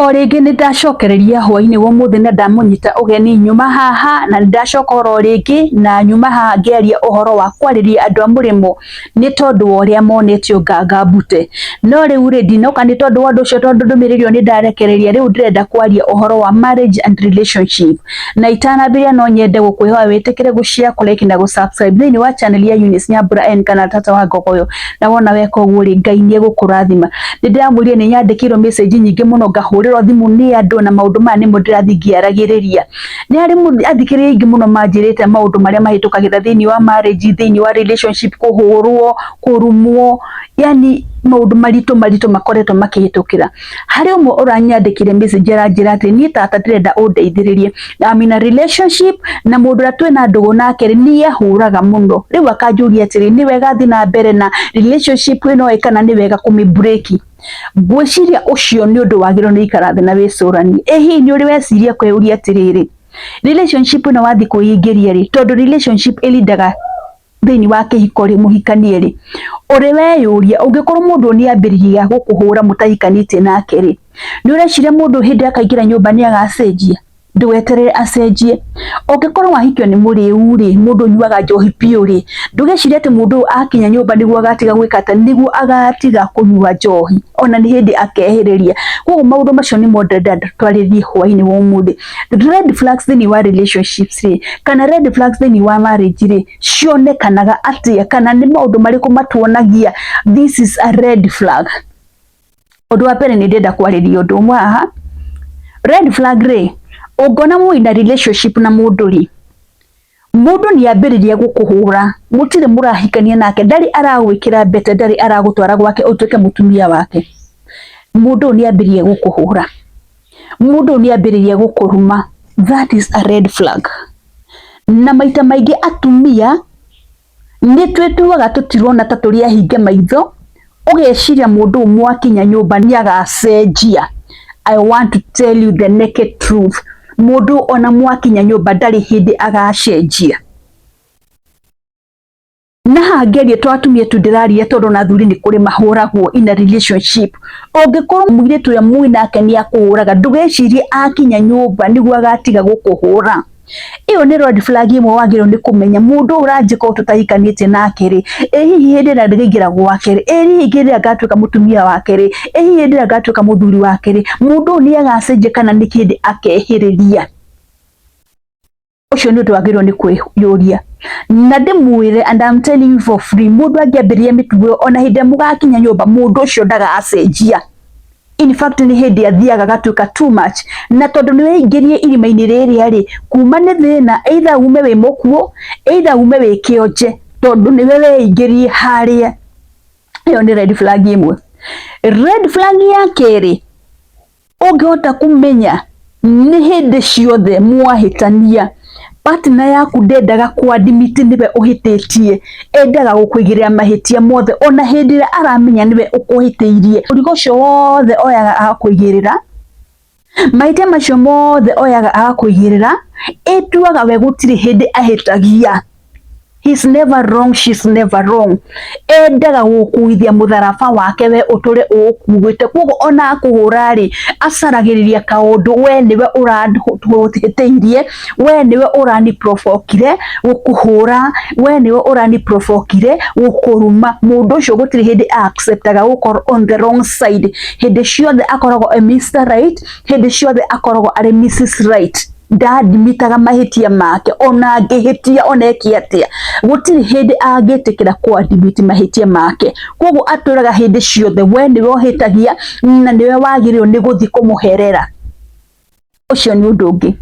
O rĩngĩ nĩ ndacokereria hwainĩ wa ũmũthĩ na ndamũnyita ũgeni nyuma haha na nĩ ndacoka oro rĩngĩ na nyuma haha ngĩaria ũhoro wa kwarĩria andũ a mũrĩmo nĩ tondũ wa ũrĩa monetio nganga mbute. No rĩu rĩ, ndinoka nĩ tondũ wa ũndũ ũcio tondũ ndũmĩrĩri ĩyo nĩ ndarekereria, rĩu ndĩrenda kwaria ũhoro wa marriage and relationship. Na itanambĩrĩria no nyende gũkwĩhoya wĩtĩkĩre gũ share, kũ like na gũ subscribe thĩinĩ wa channel ya Eunice Nyambura N kana Tata wa Ngogoyo. Na wona weka ũguo rĩ, Ngai nĩ egũkũrathima. Nĩ ndĩramwĩrire nĩ nyandĩkĩirwo message nyingĩ mũno ngahũrĩrwo thimũ nĩ andũ na maũndũ maya nĩmo ndĩrathiĩ ngĩaragĩrĩria. Nĩ harĩ athikĩrĩria aingĩ mũno manjĩrĩte maũndũ marĩa mahĩtũkagĩra thĩinĩ wa marriage, thĩinĩ wa relationship, kũhũrwo, kũrumwo, yani maũndũ maritũ maritũ makoretwo makĩhĩtũkĩra. Harĩ ũmwe ũranyandĩkĩire message aranjĩra atĩ niĩ tata ndĩrenda ũndeithĩrĩrie, I'm in a relationship na mũndũ ũrĩa twĩna ndũgũ nake rĩ nĩ ahũraga mũno. Rĩu akanjũria atĩrĩ, nĩ wega thiĩ na mbere na relationship ĩno ĩ kana nĩ wega kũmĩ break? Ngwĩciria ũcio nĩ ũndũ wagĩrĩirwo nĩ gũikara thĩ na wĩcũranie. Ĩ hihi nĩ ũrĩ weciria kwĩyũria atĩrĩrĩ, relationship ĩno wathiĩ kwĩingĩria rĩ, tondũ relationship ĩlindaga thĩinĩ wa kĩhiko rĩ, mũhikanie rĩ, ũrĩ weyũria ũngĩkorwo mũndũ nĩ ambĩrĩria gũkũhũra mũtahikanĩtie nake rĩ, nĩ ũreciria mũndũ hĩndĩ ĩrĩa akaingĩra nyũmba nĩ agacenjia? Ndũgeterere acenjie. Ũngĩkorwo wahikio nĩ mũrĩu rĩ, mũndũ ũnyuaga njohi biũ rĩ, ndũgecirie atĩ mũndũ ũyũ akinya nyũmba nĩguo agatiga gwĩka atĩ, nĩguo agatiga kũnyua njohi, ona nĩ hĩndĩ akehĩrĩria. Koguo maũndũ macio nĩmo ndĩrenda twarĩrie hwainĩ wa ũmũthĩ. Red flags thĩinĩ wa relationships rĩ, kana red flags thĩinĩ wa marriage rĩ, cionekanaga atĩa, kana nĩ maũndũ marĩkũ matuonagia this is a red flag? Ũndũ wa mbere nĩ ndĩrenda kwarĩria ũndũ ũmwe haha. Red flag rĩ, ũngĩona mwĩna relationship na mũndũ rĩ, mũndũ nĩ ambĩrĩria gũkũhũra, mũtirĩ mũrahikania nake, ndarĩ aragwĩkĩra mbete, ndarĩ aragũtwara gwake ũtuĩke mũtumia wake. Mũndũ ũyũ nĩ ambĩrĩria gũkũhũra, mũndũ ũyũ nĩ ambĩrĩria gũkũruma, that is a red flag. Na maita maingĩ atumia nĩ twĩtuaga tũtirona ta tũrĩ ahinge maitho, ũgeciria mũndũ ũyũ mwakinya nyũmba nĩ agacenjia. I want to tell you the naked truth. Mũndũ ona mwakinya nyũmba ndarĩ hĩndĩ agacenjia. Na haha ngĩaria to atumia tu ndĩraria tondũ ona athuri nĩ kũrĩ mahũragwo in a relationship. Ũngĩkorwo mũirĩtu ũrĩa mwĩ nake nĩ akũhũraga, ndũgecirie akinya nyũmba nĩguo agatiga gũkũhũra. Ĩyo nĩ red flag ĩmwe wagĩrĩirwo nĩ kũmenya mũndũ ũyũ ũranjĩka ũũ tũtahikanĩtie nake rĩ, ĩ hihi hĩndĩ ĩrĩa ndĩraingĩra gwake rĩ, ĩ hihi hĩndĩ ĩrĩa ngatuĩka mũtumia wake rĩ, ĩ hihi hĩndĩ ĩrĩa ngatuĩka mũthuri wake rĩ, mũndũ ũyũ nĩ agacenjia kana nĩ kĩndĩ akehĩrĩria. Ũcio nĩ ũndũ wagĩrĩirwo nĩ kwĩyũria. Na ndĩmwĩre and I'm telling you for free, mũndũ angĩambĩrĩria mĩtugo ĩyo ona hĩndĩ ĩrĩa mũgakinya nyũmba mũndũ ũcio ndagacenjia. In fact nĩ hĩndĩ athiaga agatuĩka too much. Na tondũ nĩ weingĩrie irima-inĩ rĩrĩa rĩ, kuma nĩ thĩna either ume wĩ mũkuũ, either ume wĩ kĩonje, tondũ nĩwe weingĩrie harĩa. Ĩyo nĩ red flag ĩmwe. Red flag ya kerĩ, ũngĩhota kũmenya nĩ hĩndĩ ciothe mwahĩtania, partner yaku ndendaga kũ admit nĩwe ũhĩtĩtie, endaga gũkũigĩrĩra mahĩtia mothe ona hĩndĩ ĩrĩa aramenya nĩwe ũkũhĩtĩirie. Mũrigo ũcio wothe oyaga agakũigĩrĩra, mahĩtia macio mothe oyaga agakũigĩrĩra, ĩtuaga we gũtirĩ hĩndĩ ahĩtagia. He's never wrong, she's never wrong. Endaga gũkuithia mũtharaba wake we ũtũre ũũkuĩte. Koguo ona akũhũra rĩ, acaragĩrĩria kaũndũ we nĩwe ũrahĩtĩirie, we nĩwe ũrani provokire gũkũhũra, we nĩwe ũrani provokire gũkũruma. Mũndũ ũcio gũtirĩ hĩndĩ acceptaga gũkorwo on the wrong side. Hĩndĩ ciothe akoragwo e Mr. Right, hĩndĩ ciothe akoragwo arĩ Mrs. Right. Ndadmitaga mahĩtia make ona angĩhĩtia ona eke atĩa, gũtirĩ hĩndĩ angĩtĩkĩra kũ admit mahĩtia make. Koguo atũraga hĩndĩ ciothe we nĩwe ũhĩtagia na nĩwe wagĩrĩirwo nĩ gũthiĩ kũmũherera. Ũcio nĩ ũndũ ũngĩ.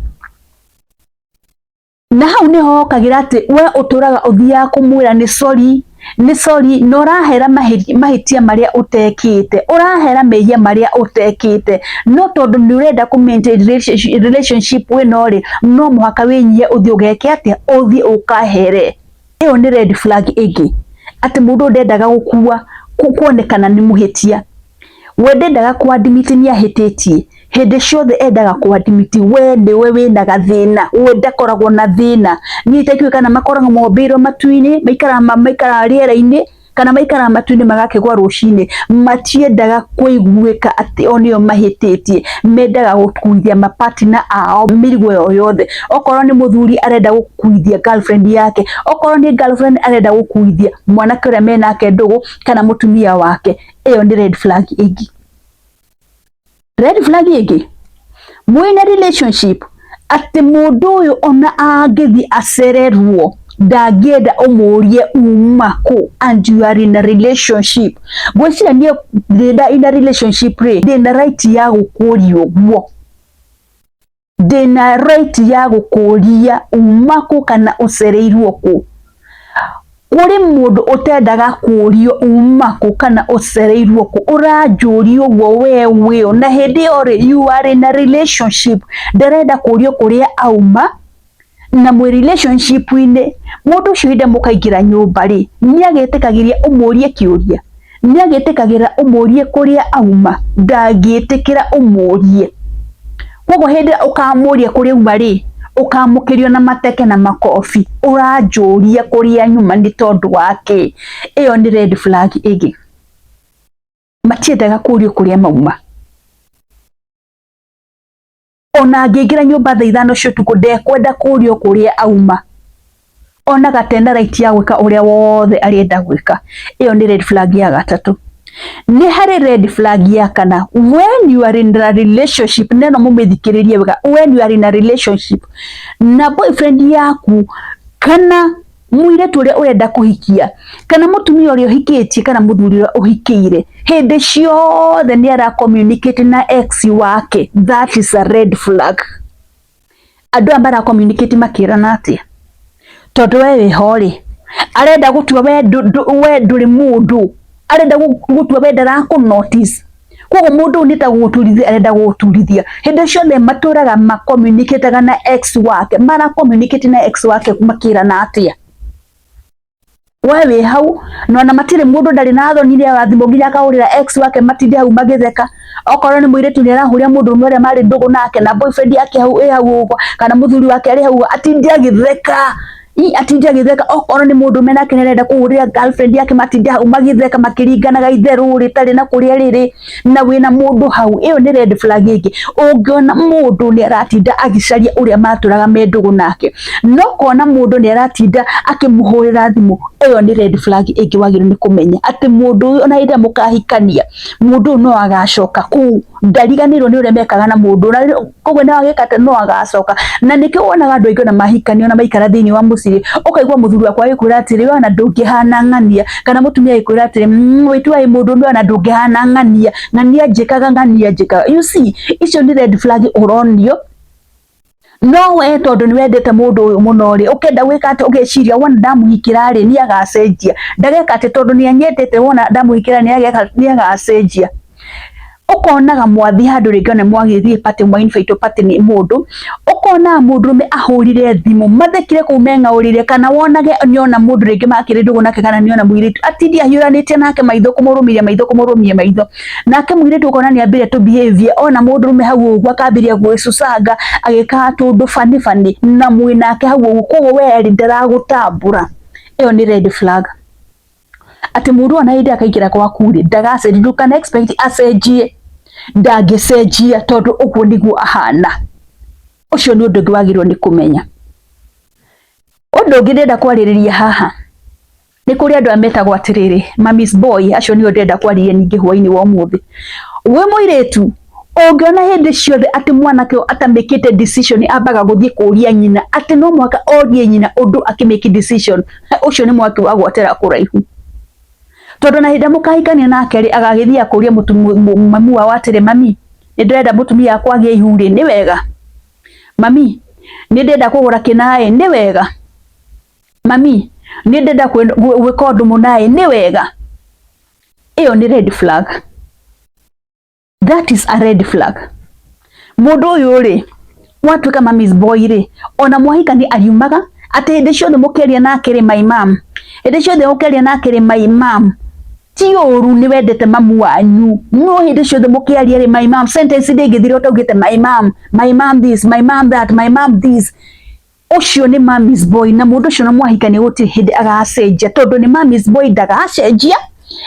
Na hau nĩho hokagĩra atĩ we ũtũraga ũthiaga kũmwĩra nĩ sorry, nĩ sorry, na ũrahera mahĩtia marĩa ũtekĩte, ũrahera mehia marĩa ũtekĩte, no tondũ nĩ ũrenda kũ maintain relationship ĩno rĩ, no mũhaka wĩnyihie ũthiĩ ũgeke atĩa, ũthiĩ ũkahere. Ĩyo nĩ red flag ĩngĩ, atĩ mũndũ ndendaga gũkua kuonekana nĩ mũhĩtia. We ndendaga kũ admit nĩ ahĩtĩtie, hĩndĩ ciothe endaga kũ admit we nĩwe wĩna gathĩna, we ndakoragwo na thĩna. Niĩ itakĩũĩ kana makoragwo mombĩirwo matu-inĩ, maikaraga rĩera-inĩ. Kana maikaraga matu-inĩ magakĩgwa rũcinĩ. Matiendaga kũiguĩka atĩ o nĩo mahĩtĩtie, mendaga gũkuithia mapartner ao mĩrigo ĩyo yothe. Okorwo nĩ mũthuri arenda gũkuithia girlfriend yake, okorwo nĩ girlfriend arenda gũkuithia mwanake ũrĩa menake ndũgũ kana mũtumia wake. Ĩyo nĩ red flag ĩngĩ. Red flag ĩngĩ, mwĩna relationship atĩ mũndũ ũyũ ona angĩthiĩ acererwo ndangĩenda ũmũrie uma kũ, and you are in a relationship. Ngwĩciria niĩ ndĩna in a relationship rĩ, ndĩna right ya gũkũria ũguo, ndĩna right ya gũkũria uma kũ kana ũcereirwo kũ. Kũrĩ mũndũ ũtendaga kũrio uma kũ kana ũcereirwo kũ, ũranjũria ũguo we wĩũ, na hĩndĩ ĩyo rĩ, you are in a relationship. Ndarenda kũrio kũrĩa auma na mwĩ relationship-inĩ. Mũndũ ũcio hĩndĩ mũkaingĩra nyũmba rĩ, nĩagĩtĩkagĩria ũmũrie kĩũria? Nĩagĩtĩkagĩra ũmũrie kũrĩa auma? Ndangĩtĩkĩra ũmũrie. Koguo hĩndĩ ĩrĩa ũkamũria kũrĩa auma rĩ, ũkamũkĩrio na mateke na makobi. Ũranjũria kũrĩa nyuma nĩ tondũ wa kĩ? Ĩyo nĩ red flag ĩngĩ. Matiendaga kũrio kũrĩa mauma. Ona angĩingĩra nyũmba thaa 5 cia ũtukũ ndekwenda kũrio kũrĩa auma. Onaga tena right ya gwĩka ũrĩa wothe arenda gwĩka. Ĩyo nĩ red flag ya gatatũ. Nĩ harĩ red flag ya kana, when you are in a relationship, neno mũmĩthikĩrĩrie wega, when you are in a relationship na boyfriend yaku kana mũirĩtu ũrĩa ũrenda kũhikia kana mũtumia ũrĩa ũhikĩtie kana mũthuri ũrĩa ũhikĩire, hĩndĩ ciothe nĩ ara communicate na ex wake, that is a red flag. Andũ aya mara communicate makĩrana atĩa? Tondũ we wĩho rĩ, arenda gũtua we ndũrĩ mũndũ, arenda gũtua we ndarakũ notice. Koguo mũndũ ũyũ nĩ ta gũgũturithia arenda gũgũturithia. Hĩndĩ ciothe matũraga ma communicate na ex wake, mara communicate na ex wake makĩrana atĩa? We wĩ hau na ona matirĩ, mũndũ ndarĩ na thoni nĩ arathimwo nginya akahũrĩra ex wake, matinde hau magĩtheka. Okorwo nĩ mũirĩtu nĩ arahũrĩra mũndũ ũrĩa marĩ ndũgũ nake na boyfriend yake hau ĩ hau ũguo, kana mũthuri wake arĩ hau, atinde agĩtheka, atinde agĩtheka. Okorwo nĩ mũndũ nake nĩ arenda kũhũrĩra girlfriend yake, matinde hau magĩtheka makĩringanaga itherũ rĩtarĩ na kũrĩa rĩrĩ, na wĩna mũndũ hau. Ĩyo nĩ red flag ĩngĩ. Ũngĩona mũndũ nĩ aratinda agĩcaria ũrĩa matũraga me ndũgũ nake, no kona mũndũ nĩ aratinda akĩmũhũrĩra thimũ, ĩyo nĩ red flag ĩngĩ wagĩrĩirwo nĩ kũmenya atĩ mũndũ ũyũ ona hĩndĩ ĩrĩa mũkahikania, mũndũ ũyũ no agacoka kũu, ndariganĩirwo nĩ ũrĩa mekaga na mũndũ, na koguo no agĩka atĩ no agacoka. Na nĩkĩo wonaga andũ aingĩ ona mahikania, ona maikara thĩinĩ wa mũciĩ, ũkaigua mũthuri wakwa agĩkwĩra atĩrĩ, we ona ndũngĩhana ng'ania, kana mũtumia agĩkwĩra atĩrĩ, wĩtua wĩ mũndũ ũmwe ona ndũngĩhana ng'ania, ng'ania njĩkaga, ng'ania njĩkaga. You see, icio nĩ red flag ũronio. No we tondũ nĩ wendete mũndũ ũyũ mũno rĩ, ũkenda gwĩka atĩ ũgeciria wona ndamũhikĩra rĩ, nĩ agacenjia, ndageka atĩ tondũ nĩ anyendete, wona ndamũhikĩra nĩ agacenjia. Ũkonaga mwathi handũ rĩngĩ ona mwagĩthiĩ party, mwa invite party nĩ mũndũ, ũkonaga mũndũrũme ahũrire thimũ mathekire kũu meng'aũrĩire, kana wonage nĩona mũndũ rĩngĩ makĩrĩ ndũgũ nake, kana nĩona mũirĩtu atindi ahiũranĩtie nake maitho, kũmũrũmĩria maitho, kũmũrũmia maitho, nake mũirĩtu ũkona nĩ ambĩrĩria tũ behavior, ona mũndũrũme hau ũguo akambĩrĩria gwĩcucanga agĩkaga tũndũ bani bani na mwĩ nake hau ũguo, koguo we rĩ ndaragũtambũra. Ĩyo nĩ red flag. Atĩ mũndũ ona hĩndĩ akaingĩra gwaku rĩ, ndagacenjia, ndũkana expect acenjie, ndangĩcenjia tondũ ũguo nĩguo ahana. Ũcio nĩ ũndũ ũngĩ wagĩrĩirwo nĩ kũmenya. Ũndũ ũngĩ ndĩrenda kwarĩrĩria haha nĩ kũrĩ andũ aya metagwo atĩrĩrĩ Mummy's boy, acio nĩo ndĩrenda kwarĩrĩria ningĩ hwainĩ wa ũmũthĩ. Wĩ mũirĩtu ũngĩona hĩndĩ ciothe atĩ mwanake ũyũ atamĩkĩte decision, ambaga gũthiĩ kũria nyina, atĩ no mũhaka orie nyina ũndũ akĩmake decision, ũcio nĩ mwaki wa gwatĩra kũraihu. Tondũ na hĩndĩ mũkahikania nake rĩ, agagĩthiĩ kũria mamu wao atĩrĩ, mami nĩ ndĩrenda mũtumia wakwa agĩe ihu rĩ, nĩ wega? Mami nĩ ndĩrenda kũgũra kĩnaĩ, nĩ wega? Mami nĩ ndĩrenda gwĩka ũndũ mũnaĩ, nĩ wega? Ĩyo nĩ red flag. That is a red flag. Mũndũ ũyũ rĩ, watuĩka mummy's boy rĩ, ona mwahikania ariumaga atĩ hĩndĩ ciothe mũkĩaria nake rĩ, my mom, hĩndĩ ciothe ũkĩaria nake rĩ, my mom. Ti ũru nĩ wendete mamu wanyu, no hĩndĩ ciothe mũkĩaria rĩ, my mom, sentence ndĩngĩthira ũtaugĩte my mom, my mom this, my mom that, my mom this. Ũcio nĩ mommy's boy, na mũndũ ũcio na mwahikania gũtirĩ hĩndĩ agacenjia, tondũ nĩ mommy's boy, ndagacenjia,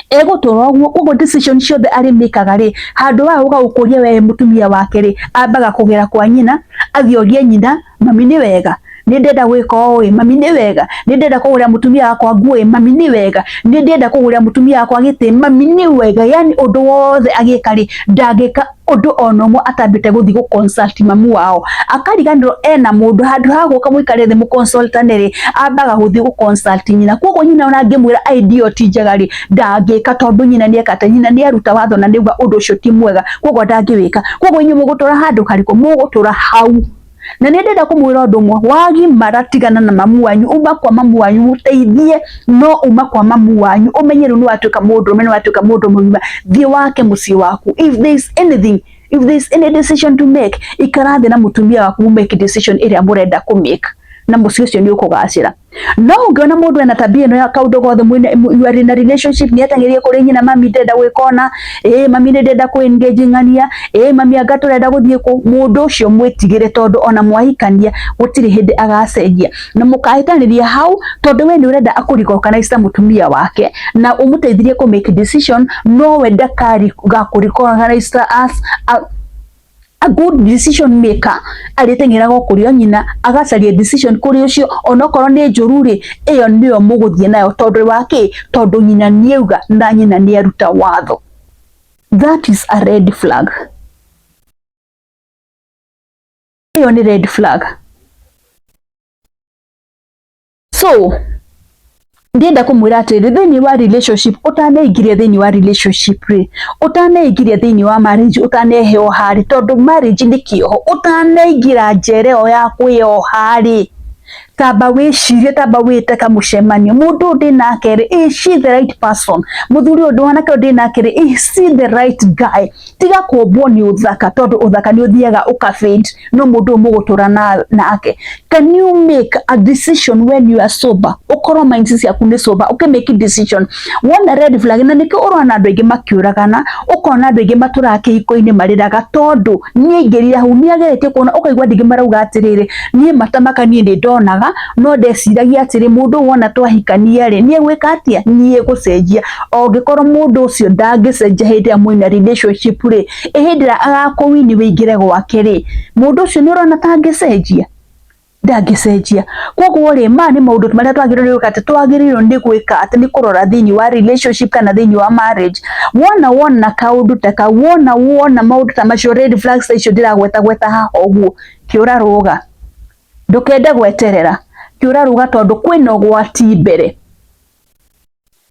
egũtũra ũguo. Koguo decision ciothe arĩmĩkaga rĩ, handũ ha gũka gũkũria we mũtumia wake rĩ, ambaga kũgera kwa nyina, athiĩ orie nyina, "Mami, nĩ wega? Nĩ ndĩrenda gwĩka ũũ ĩ, mami, nĩ wega? Nĩ ndĩrenda kũgũrĩra mũtumia wakwa nguo ĩ, mami, nĩ wega? Nĩ ndĩrenda kũgũrĩra mũtumia wakwa gĩtĩ, mami, nĩ wega?" Yani ũndũ wothe agĩka rĩ, ndangĩka ũndũ ona ũmwe atambĩte gũthiĩ gũ consult mamu wao. Akariganĩrwo ena mũndũ. Handũ ha gũka mũikare thĩ mũconsultane rĩ, ambaga gũthiĩ gũ consult nyina. Koguo nyina ona angĩmwĩra idea ti njega rĩ, ndangĩka, tondũ nyina nĩ eka atĩ nyina nĩ aruta watho na nĩauga ũndũ ũcio ti mwega, koguo ndangĩwĩka. Koguo inyuĩ mũgũtũra handũ harĩkũ? Mũgũtũra hau. Na nĩ ndĩrenda kũmwĩra ũndũ ũmwe: wagimara, tigana na mamu wanyu, uma kwa mamu wanyu, mũteithie, no uma kwa mamu wanyu, ũmenye rĩu nĩ watuĩka mũndũrũme, nĩ watuĩka mũndũ mũgima, thiĩ wake mũciĩ waku. If there is anything, if there is any decision to make, ikara thĩ na mũtumia waku, make decision ĩrĩa mũrenda kũ make, na mũciĩ ũcio nĩ ũkũgacĩra. No ũngĩona mũndũ ena tabia ĩno ya kaũndũ gothe mwĩna, you are in a relationship, nĩ ateng'erie kũrĩ nyina, "Mami, ndĩrenda gwĩka ũna, ĩĩ mami, nĩ ndĩrenda kũ engage ng'ania, ĩĩ mami, anga tũrenda gũthiĩ kũ." Mũndũ ũcio mwĩtigĩre, tondũ ona mwahikania gũtirĩ hĩndĩ agacenjia, na mũkahĩtanĩria hau, tondũ we nĩ ũrenda akũ recognize ta mũtumia wake na ũmũteithirie kũ make decision, no we ndakagakũ recognize as a good decision maker. Arĩteng'eraga o kũrĩ o nyina, agacaria decision kũrĩ ũcio, onokorwo nĩ njũru rĩ, ĩyo nĩyo mũgũthiĩ nayo. Tondũ wa kĩ? Tondũ nyina nĩauga na nyina nĩaruta watho. That is a red flag. Ĩyo nĩ red flag. So ndĩrenda kũmwĩra atĩrĩrĩ, thĩinĩ wa relationship, ũtaneingĩria thĩinĩ wa relationship rĩ, ũtaneingĩria thĩinĩ wa marriage, ũtaneheoha rĩ, tondũ marriage nĩ kĩoho, ũtaneingĩra njera ĩyo ya kwĩyoha rĩ, tamba wĩcirie, tamba wĩte kamũcemanio. Mũndũ ũyũ ndĩ nake rĩ, is she the right person? Mũthuri ũyũ mwanake ũyũ ndĩ nake rĩ, is he the right guy? Tiga kũmbwo nĩ ũthaka, tondũ ũthaka nĩ ũthiaga ũka fade, no mũndũ ũyũ mũgũtũra nake. Can you make a decision when you are sober? Ũkorwo minds ciaku nĩ sober, ũkĩ make decision wona red flag. Na nĩkĩo ũrona andũ aingĩ makĩũragana, ũkona andũ aingĩ matũraga kĩhiko-inĩ marĩraga, tondũ nĩ aingĩrire hau, nĩ ageretie kuona. Ũkaigua andũ aingĩ marauga atĩrĩrĩ, "Niĩ matamaka, niĩ nĩ ndonaga, no ndeciragia atĩrĩ, mũndũ wona twahikania rĩ, nĩ egwĩka atĩa, nĩ egũcenjia." Ũngĩkorwo mũndũ ũcio ndangĩcenjia hĩndĩ ĩrĩa mwĩna relationship rĩ, ĩ hĩndĩ ĩrĩa agakũwini wĩingĩre gwake rĩ, mũndũ ũcio nĩ ũrona ta angĩcenjia? Ndangĩcenjia. Koguo rĩ, maya nĩ maũndũ marĩa twagĩrĩirwo nĩ gwĩka atĩ, twagĩrĩirwo nĩ gwĩka atĩ nĩ kũrora thĩinĩ wa relationship kana thĩinĩ wa marriage. Wona kaũndũ ta kau, wona maũndũ ta macio, red flags ta icio ndĩragweta gweta haha ũguo, kĩũra rũga, ndũkende gweterera, kĩũra rũga, tondũ kwĩna ũgwati mbere.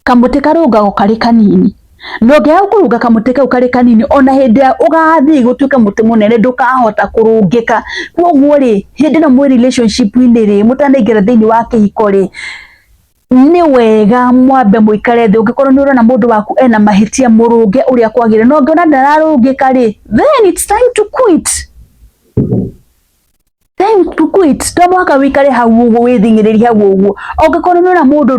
Kamũtĩ karũngagwo karĩ kanini, na ũngĩaga kũrũnga kamũtĩ kau karĩ kanini, ona hĩndĩ ĩrĩa ũgathiĩ gũtuĩka mũtĩ mũnene, ndũkahota kũrũngĩka. Koguo rĩ, hĩndĩ ĩno mwĩ relationship-inĩ rĩ, mũtanaingĩra thĩinĩ wa kĩhiko rĩ, nĩ wega mwambe mũikare thĩ. Ũngĩkorwo nĩ ũrona mũndũ waku ena mahĩtia, mũrũnge ũrĩa kwagĩrĩire. No ũngĩona ndararũngĩka rĩ, then it's time to quit, time to quit. To mũhaka wĩikare hau ũguo, wĩthing'ĩrĩrie hau ũguo. Ũngĩkorwo nĩ ũrona mũndũ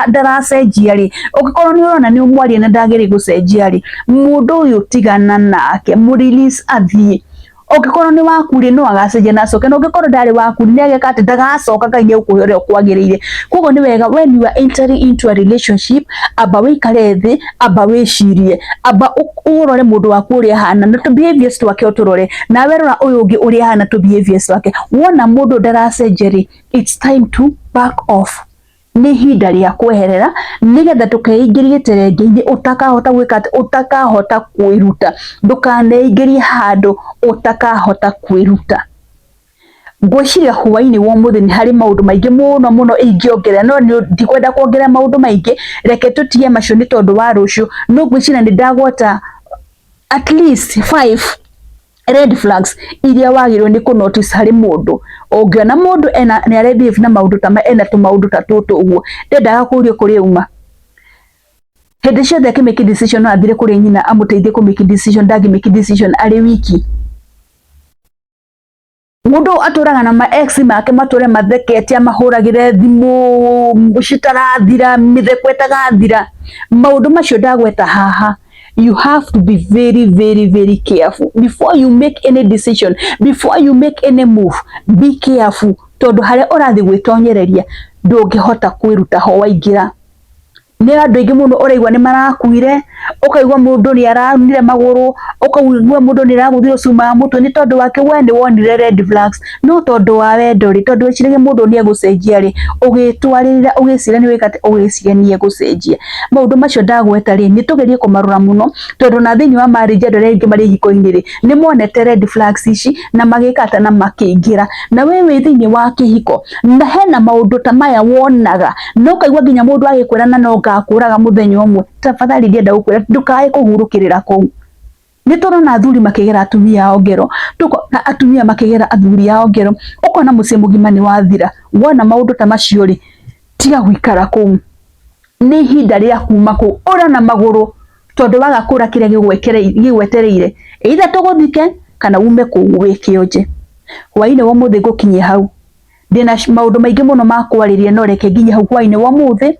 ndaracenjia rĩ, ũngĩkorwo nĩ ũrona nĩ ũmwaria na ndagĩrĩire gũcenjia rĩ, mũndũ ũyũ tigana nake, mũ release athiĩ. Ũngĩkorwo nĩ waku rĩ, no agacenjia na acoke, na ũngĩkorwo ndarĩ waku, nĩ ageka atĩ ndagacoka. Ngai nĩ egũkũhe ũrĩa kwagĩrĩire. Koguo nĩ wega, when you are entering into a relationship, amba wĩikare thĩ, amba wĩcirie, amba ũrore mũndũ waku ũrĩa ahana na tũ behaviors twake ũtũrore, nawe rora ũyũ ũngĩ ũrĩa ahana, tũ behaviors twake. Wona mũndũ ndaracenjia rĩ, it's time to back off, nĩ ihinda rĩa kweherera, nĩgetha ndũkeingĩrie gĩterenge-inĩ ũtakahota gwĩka atĩ, ũtakahota kwĩruta. Ndũkaneingĩrie handũ ũtakahota kwĩruta. Ngwĩciria hwaĩ-inĩ wa ũmũthĩ nĩ harĩ maũndũ maingĩ mũno mũno ingĩongerera, no ndikwenda kuongerera maũndũ maingĩ, reke tũtige macio nĩ tondũ wa rũciũ. No ngwĩciria nĩ ndagweta at least five red flags iria wagĩrĩirwo nĩ kũ notice harĩ mũndũ. Ũngĩona mũndũ ena nĩ are behave na maũndũ ta ena tũmaũndũ ta tũtũ ũguo, ndendaga kũrio kũrĩa uma, hĩndĩ ciothe akĩ make decision no athire kũrĩ nyina amũteithie kũ make decision, ndangĩ make decision arĩ wiki. Mũndũ atũraga na ma ex make, matũre mathekete, amahũragĩre thimũ citarathira, mĩtheko ĩtagathira. Maũndũ macio ndagweta haha, you have to be very, very, very careful before you make any decision, before you make any move. Be careful. Tondũ harĩa ũrathiĩ gwĩtonyereria ndũngĩhota kwĩruta ho waingĩra. Nĩ andũ aingĩ mũno ũraigua nĩ marakuire, ũkaigua mũndũ nĩ araunire magũrũ, ũkaigua mũndũ nĩ aragũthirwo cuma ya mũtwe nĩ tondũ wake we nĩ wonire red flags, no tondũ wa wendo rĩ, tondũ weciragia mũndũ nĩ egũcenjia rĩ, ũgĩtwarĩrĩra ũgĩciria nĩ wĩka atĩa, ũgĩciria nĩ egũcenjia. Maũndũ macio ndagweta rĩ, nĩ tũgerie kũmarora mũno, tondũ ona thĩinĩ wa marriage andũ arĩa aingĩ marĩ ihiko-inĩ rĩ, nĩ monete red flags ici na magĩka atĩa, na makĩingĩra. Na we wĩ thĩinĩ wa kĩhiko na hena maũndũ ta maya wonaga na ũkaigua nginya mũndũ agĩkwĩra na no ngakũraga mũthenya ũmwe, tafadhali ndĩrenda gũkwĩra ndũkae kũhurũkĩrĩra kũu. Nĩ tũrona athuri makĩgera atumia ao ngero, tũkona atumia makĩgera athuri ao ngero, ũkona mũciĩ mũgima nĩ wathira. Wona maũndũ ta macio rĩ, tiga gũikara kũu. Nĩ ihinda rĩa kuma kũu, ũra na magũrũ, tondũ waga kũra kĩrĩa gĩgwetereire, either tũgũthike kana ume kũu wĩ kĩonje. Hwainĩ wa ũmũthĩ ngũkinyia hau. Ndĩna maũndũ maingĩ mũno ma kwarĩria no reke nginye hau hwainĩ wa ũmũthĩ,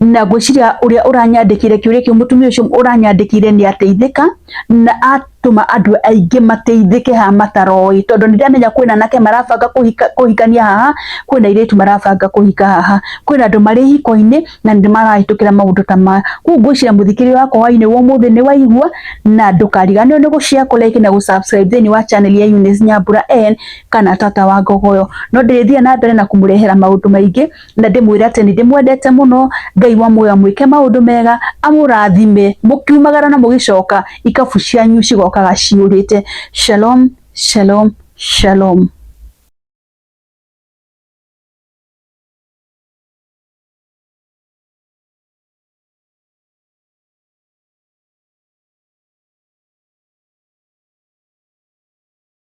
na ngwĩciria ũrĩa ũranyandĩkĩire kĩũria kĩu, mũtumia ũcio ũranyandĩkĩire nĩ ateithĩka na atũma andũ aingĩ mateithĩke haha mataroĩ, tondũ nĩ ndamenya kwĩna anake marabanga kũhikania haha, kwĩna airĩtu marabanga kũhika haha, kwĩna andũ marĩ ihiko-inĩ na nĩ marahĩtũkĩra maũndũ ta maya. Koguo ngwĩciria mũthikĩrĩria wakwa hwainĩ wa ũmũthĩ nĩ waigua, na ndũkariganĩrwo nĩ gũ share, kũ like na gũ subscribe thĩinĩ wa channel ya Eunice Nyambura N kana Tata wa Ngogoyo. No ndĩrĩthiĩ na mbere na kũmũrehera maũndũ maingĩ na ndĩmwĩre atĩ nĩ ndĩmwendete mũno. Ngai wa muoyo amwĩke maũndũ mega, amũrathime mũkiumagara na mũgĩcoka, ikabu cianyu cigokaga ciyũrĩte. Shalom, shalom, shalom.